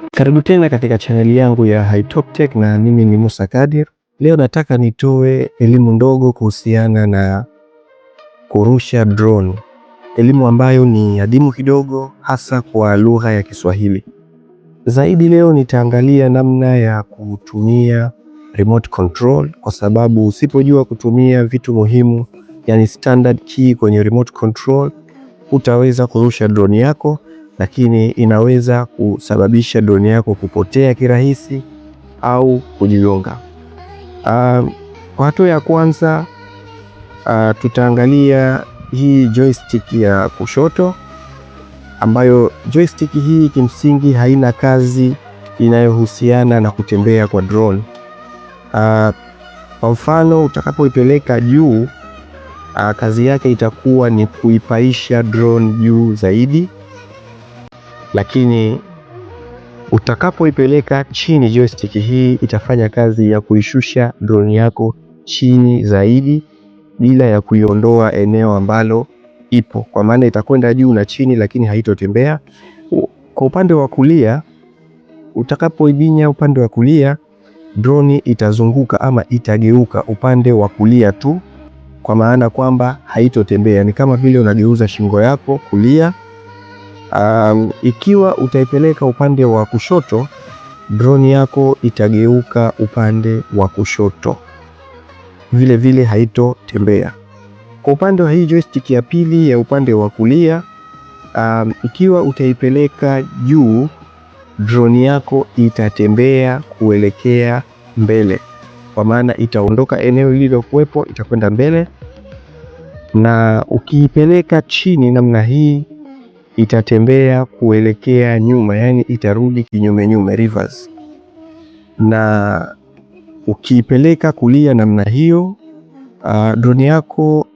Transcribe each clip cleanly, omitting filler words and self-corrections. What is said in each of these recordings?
Karibu tena katika chaneli yangu ya Hitop Tech na mimi ni Musa Kadir. Leo nataka nitoe elimu ndogo kuhusiana na kurusha drone, elimu ambayo ni adimu kidogo, hasa kwa lugha ya Kiswahili. Zaidi leo nitaangalia namna ya kutumia remote control, kwa sababu usipojua kutumia vitu muhimu, yani standard key kwenye remote control, hutaweza kurusha drone yako, lakini inaweza kusababisha drone yako kupotea kirahisi au kujigonga. Kwa hatua ya kwanza tutaangalia hii joystick ya kushoto ambayo joystick hii kimsingi haina kazi inayohusiana na kutembea kwa drone. Kwa mfano utakapoipeleka juu, kazi yake itakuwa ni kuipaisha drone juu zaidi, lakini utakapoipeleka chini, joystick hii itafanya kazi ya kuishusha drone yako chini zaidi bila ya kuiondoa eneo ambalo ipo, kwa maana itakwenda juu na chini, lakini haitotembea. Kwa upande wa kulia, utakapoibinya upande wa kulia, droni itazunguka ama itageuka upande wa kulia tu, kwa maana kwamba haitotembea. Ni kama vile unageuza shingo yako kulia. Ikiwa utaipeleka upande wa kushoto, droni yako itageuka upande wa kushoto, vile vile haitotembea. Kwa upande wa hii joystick ya pili ya upande wa kulia, ikiwa utaipeleka juu, droni yako itatembea kuelekea mbele, kwa maana itaondoka eneo lililokuwepo itakwenda mbele, na ukiipeleka chini namna hii itatembea kuelekea nyuma, yani itarudi kinyume nyume, reverse. Na ukiipeleka kulia namna hiyo, droni yako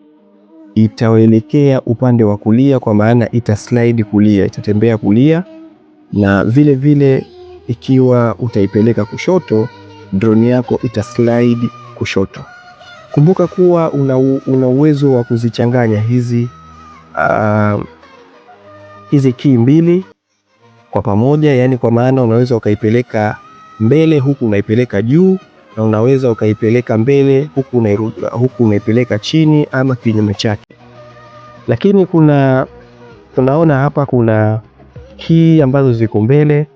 itaelekea upande wa kulia, kwa maana ita slide kulia, itatembea kulia. Na vile vile ikiwa utaipeleka kushoto, droni yako ita slide kushoto. Kumbuka kuwa una uwezo wa kuzichanganya hizi key mbili kwa pamoja, yani kwa maana unaweza ukaipeleka mbele huku unaipeleka juu, na unaweza ukaipeleka mbele huku unaipeleka chini ama kinyume chake. Lakini kuna tunaona hapa kuna key ambazo ziko mbele.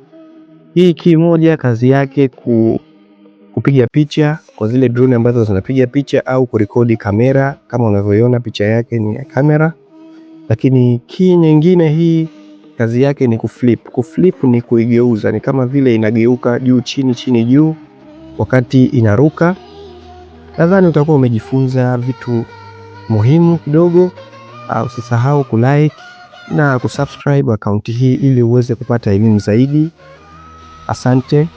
Hii key moja kazi yake kupiga picha kwa zile drone ambazo zinapiga picha au kurekodi kamera, kama unavyoiona picha yake ni ya kamera. Lakini key nyingine hii kazi yake ni kuflip. Kuflip ni kuigeuza, ni kama vile inageuka juu chini, chini juu wakati inaruka. Nadhani utakuwa umejifunza vitu muhimu kidogo. Usisahau kulike na kusubscribe akaunti hii ili uweze kupata elimu zaidi. Asante.